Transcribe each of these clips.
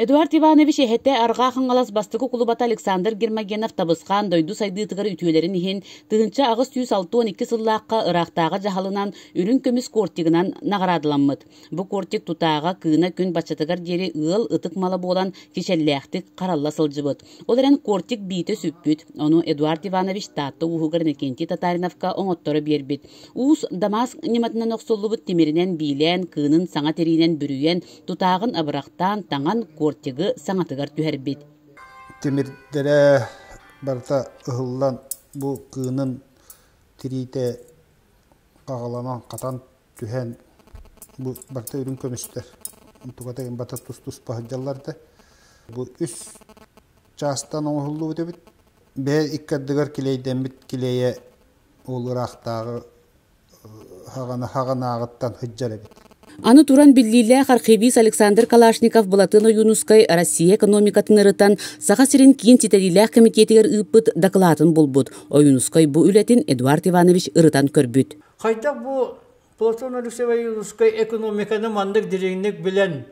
Эдуард Иванович эһэтэ Арҕаа Хаҥалас бастакы кулубата Александр Гермогенов табысхаан дойду сайдыытыгар үтүөлэрин иһин 1862 сыллаахха ыраахтааҕы дьаһалынан үрүҥ көмүс кортигынан наҕараадаламмыт. Бу кортик тутааҕа кыына күн баччатыгар диэри ыал ытык мала буолан кичэллээхтик харалла сылдьыбыт. Ол эрэн кортик биитэ сүппүт. Ону Эдуард Иванович Таатта ууһугар Иннокентий Татариновка оҥотторо биэрбит. Уус Дамаск ньыматынан охсуллубут тимиринэн биилээн, кыынын саҥа тириинэн бүрүйэн, тутааҕын абырахтаан, таҥан кортигы саҥатыгар түһэрбит. Тимирдэрэ барыта ыһыллан, бу кыынын тириитэ хаҕаланан хатан түһэн, бу барыта үрүҥ көмүстэр. Онтуката бата тус-туспа сылдьаллар да. Бу үс чаастан оҥоһуллубут эбит. Бэйэ икки ардыгар килиэйдэммит килиэйэ ол ыраахтааҕы хаҕанааҕыттан сылдьар эбит. Аны туран биллиилээх архивист Александр Калашников Былатыан Ойуунускай Россия экономикатын ырытан Саха сирин киин ситэриилээх кэмитиэтигэр ыыппыт дакылаатын булбут. Ойуунускай бу үлэтин Эдуард Иванович ырытан көрбүт. Хайдах бу Платон Алексеевич Ойуунускай экономиканы маннык дириҥник билэн,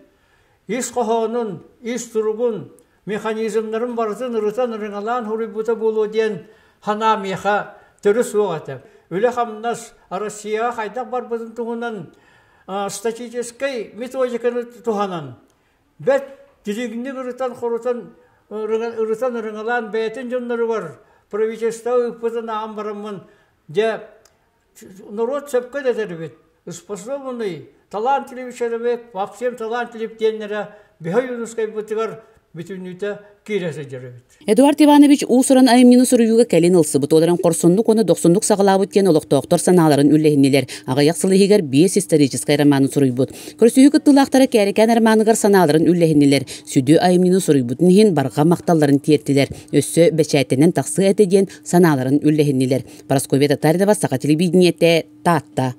ис хоһоонун, ис туругун, механизмнарын барытын ырытан ырыҥалаан суруйбута буолуо диэн санаа миэхэ төрүт суох этэ. Үлэ-хамнас Россияҕа хайдах барбытын туһунан статическай методиканы туһанан бэрт дириҥник ырытан-хорутан ырытан ырыҥалаан бэйэтин дьонноругар правительство ыыппытын ааҕан бараммын дьэ норуот сөпкө да этэр эбит способный талантливый человек во всем талантлив диэннэрэ Биһа Ойуунускайбытыгар бүтүннүүтэ киирэ сылдьар эбит. Эдуард Иванович уус-уран айымньыны суруйууга кэлин ылсыбыт, ол эрэн хорсуннук уонна дохсуннук саҕалаабыт диэн олохтоохтор санааларын үллэһиннилэр. Аҕыйах сыл иһигэр биэс историческай романы суруйбут. Көрсүһүү кыттыылаахтара Кээрикээн романыгар санааларын үллэһиннилэр. Сүдү айымньыны суруйбутун иһин барҕа махталларын тиэртилэр. Өссө бэчээттэнэн тахсыа этэ диэн санааларын үллэһиннилэр. Парасковья Татаринова, Саха телевидениетэ, Таатта.